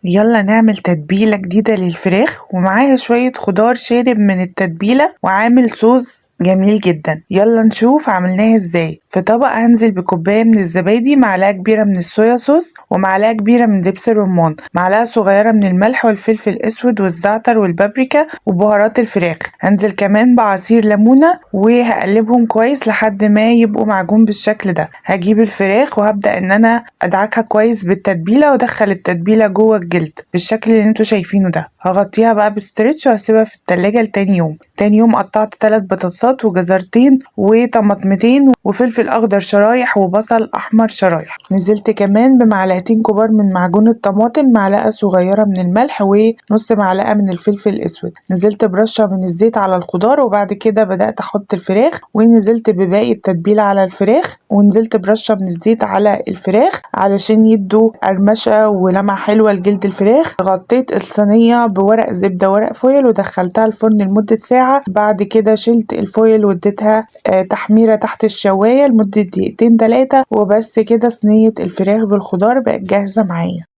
يلا نعمل تتبيلة جديدة للفراخ ومعاها شوية خضار شارب من التتبيلة وعامل صوص جميل جدا. يلا نشوف عملناها ازاي. في طبق هنزل بكوباية من الزبادي، معلقة كبيرة من الصويا صوص، ومعلقة كبيرة من دبس الرمان، معلقة صغيرة من الملح والفلفل الاسود والزعتر والبابريكا وبهارات الفراخ. هنزل كمان بعصير ليمونة وهقلبهم كويس لحد ما يبقوا معجون بالشكل ده. هجيب الفراخ وهبدأ ان انا ادعكها كويس بالتتبيلة وادخل التتبيلة جوه الجلد بالشكل اللي انتوا شايفينه ده. هغطيها بقى ب stretch وهسيبها في التلاجة لتاني يوم. تاني يوم قطعت 3 بطاطسات وجزرتين وطماطمتين وفلفل اخضر شرايح وبصل احمر شرايح. نزلت كمان بمعلقتين كبار من معجون الطماطم، معلقة صغيرة من الملح ونص معلقة من الفلفل الاسود. نزلت برشة من الزيت على الخضار وبعد كده بدأت احط الفراخ، ونزلت بباقي التتبيلة على الفراخ، ونزلت برشة من الزيت على الفراخ علشان يدوا قرمشة ولمعة حلوة لجلد الفراخ. غطيت الصينية بورق زبدة ورق foil ودخلتها الفرن لمدة ساعة. بعد كده شلت ال foil واديتها تحميرة تحت الشواية لمدة دقيقتين 3 وبس كده. صينية الفراخ بالخضار بقت جاهزة معايا.